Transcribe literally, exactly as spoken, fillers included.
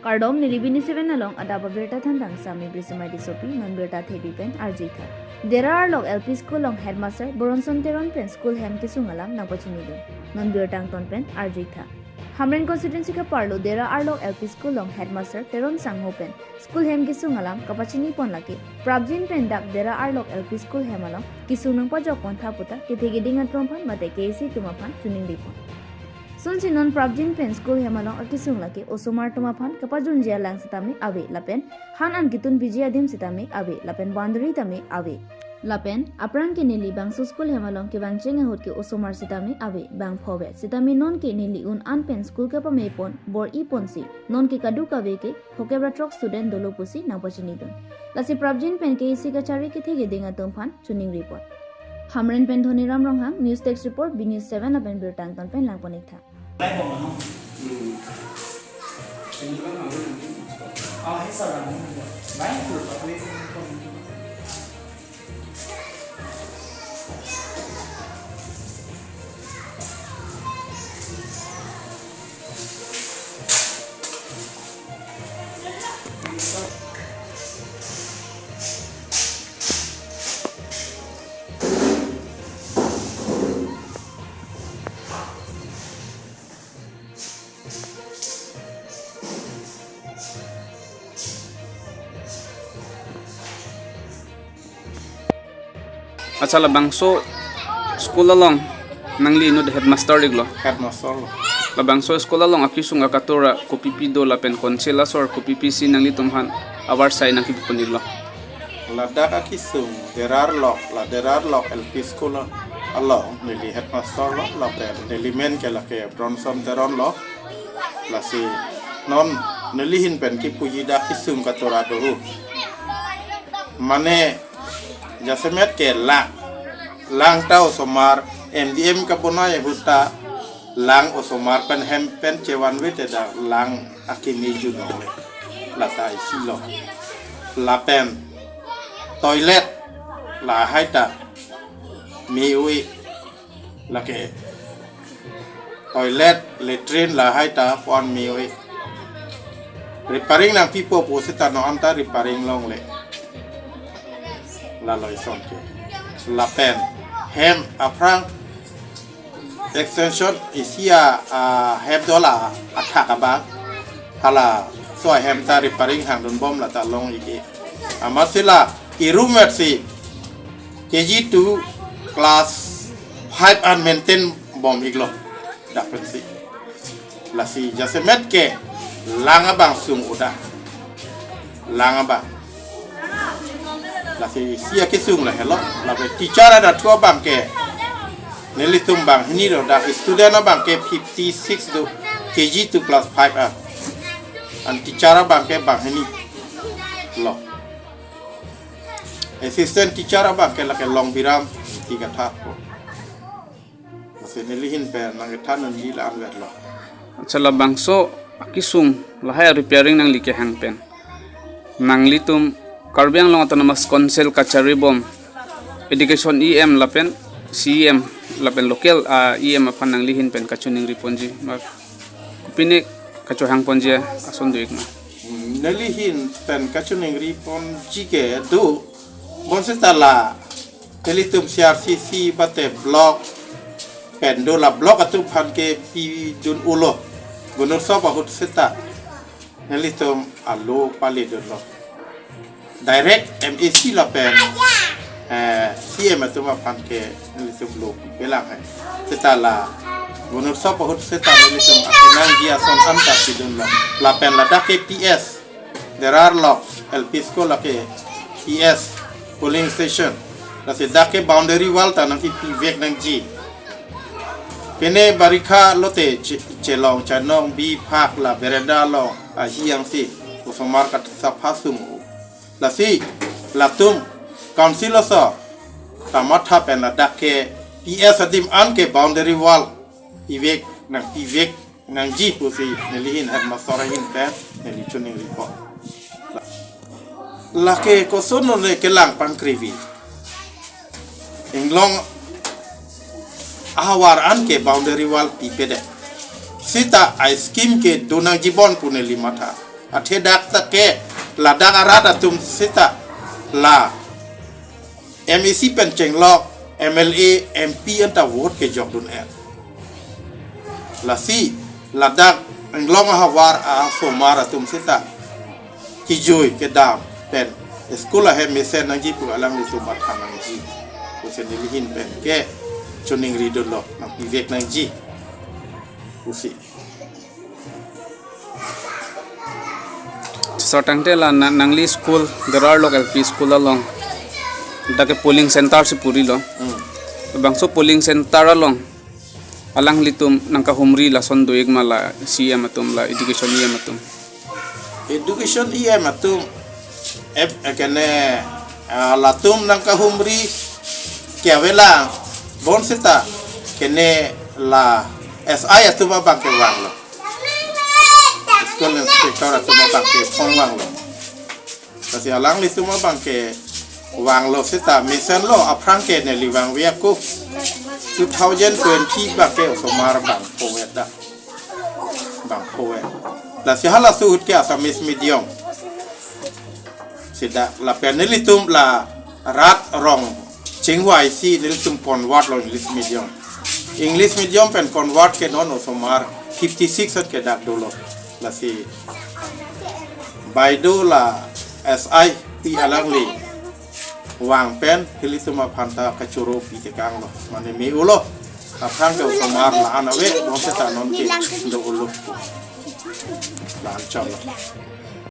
Kardom, neli B News seven along adap abirta than tang Sami Brisomai Tissopi, non birta thepi pen arjuitha. Dera Arlok L P School along headmaster Boronson Teron pen school hem kesung alam nangpachinidun. Non birta angton pen arjuitha. Hamren constituency kaparlo Dera Arlok L P School along headmaster Teron Sangho pen school hem kesung alam kapachini pon lake prapjin pen dak Dera Arlok L P School hem along kesung nangpajok pon tha puta kethe keding atum aphan mate K A C atum aphan chiningri pon. Sunsi non prapjin pen school hem along akesung lake osomar atum aphan kapajunji alang sitame ave lapen han an ketun piji adim sitame ave lapen boundary tame ave. Lapen aphrang ke neli bangso school hem along kevang cheng ahut ke osomar sitame ave bang phovet sitame non ke neli un an pen school kepame pon bor-i ponsi non ke kadokave ke phokep ra throk student dolo pusi nangpachinidun. Lasi prapjin pen K A C kachari kethe keding atum aphan chiningri pon. Hamren pen Dhoniram Ronghang, News Desk Report, B News seven lapen birta angton pen langpon-ik tha. Accha, labangso school along nangli inut headmaster-iklo. Headmaster lo. Labangso school along akesung akatura kopipi do lapen konsil asor kopipi si nanglitum aphan avarsai nangkipi pon-iklo. Ladak akesung Dera Arlok, la Dera Arlok L P School along neli headmaster lo, lapen neli men ke lake Boronson Teron lo. Lasi non neli ahin pen kipuji dak kesung katura do. Mane jasemet ke lang, lang ta osomar M D M kabonai ahut ta lang osomar pen hem pen chevanve te dak lang akimi junong le. Lata isi lo. Lapen toilet lahai ta me-oi, lake toilet, latrine lahai ta pon me-oi. Repairing nangpipo pu seta non anta repairing longle. Lalo ison ke. Lapen hem aphrang extension isi a, a hem do la athak abang. Halaso ahem ta repairing hangdunbom lata long-ik-e. Amatsi la e-room vetsi K G two class five an maintain bom-iklo. Dak pensi. Lasi jasemet ke lang abang sung uda. Lang abang. Lasi isi akesung lahelo. Lapen teacher atum abang ke nelitum banghini do, dak student abang ke fifty six do, K G two class five a. An teacher abang ke banghini lo. Assistant teacher abang ke lake Longbiram Ingti katha ko. Lasi neli ahin pen nangkethan unji la-an vetlo. Accha, labangso akesung lahai repairing nangli kehang pen nanglitum Karbi Anglong Autonomous Council kacharibom education E M lapen C E M lapen local, ah, E M aphan nangli ahin pen kachiningri ponji ma, kopine kachohang ponji ason do-ik ma? Hmm, neli ahin pen kachiningri ponji ke do, bonseta la nelitum C R C C mate block pen do, la block atum aphan ke pidun ulo. Gunursop ahut seta nelitum alo pale dunlo. Direct M A C lapen, eh, C M atum aphan ke nelitum lo pipelang hai. Seta la gunursop ahut seta nelitum akenangji ason anta pidunlo. Lapen ladak ke P S, Dera Arlok L P School lake P S polling station. Lasi dak ke boundary wall ta nangkipivek nangji. Pine barikha lote che-, chelong chanong bi phak la veranda along ahi angsi osomar kathap phasung. Lasi latum council oso ta matha pen ladak ke P S adim an ke boundary wall ivek nangpivek nangji pusi neli ahin headmaster ahin pen neli chiningri pon. Lake koson le kelang pangkrivi. Inglong ahavar an ke boundary wall pipedet. Seta a-scheme ke do nangji bon pu neli matha. Athe dak ta ke ladak arat atum seta la M A C pen chenglok M L A, M P anta vote kejokdun-et. Lasi ladak inglong ahavar asomar atum seta kejui kedam pen school ahem mesen nangji pu alanglitum matha nangji pusi neli ahin pen ke choningri dolo, nangpivek nangji pusi. Sir, tangte la na-, nangli school Derar Lok L P School along dak ke polling center si purilo. Hmm. Bangso polling center along alanglitum nangkahumri lason do-ik ma la C E M atum, la education E M atum? Education E M atum ep ekene, ah, latum nangkahumri ke avelang, bonseta kene la S I atum abang ke vanglo, school inspector atum abang ke phong vanglo. Lasi alanglitum abang ke vanglo seta mesenlo, aphrang ke neli vangve ako. Two thousand twenty bang ke osomar bangpho-et dak. Bangpho-et. Lasi halaso ahut ke Assamese medium si dak lapen nelitum la rat rong chingvai si nelitum convert lo English medium. English medium pen convert ke non osomar fifty six ot ke dak dolo. Lasi baideo la S I pi alangli vang pen ilitum aphan ta kachoro pi tekanglo. Mane me-olo. Aphrang ke osomar la-an ave, bonseta non ke do-olo. La-an cholo.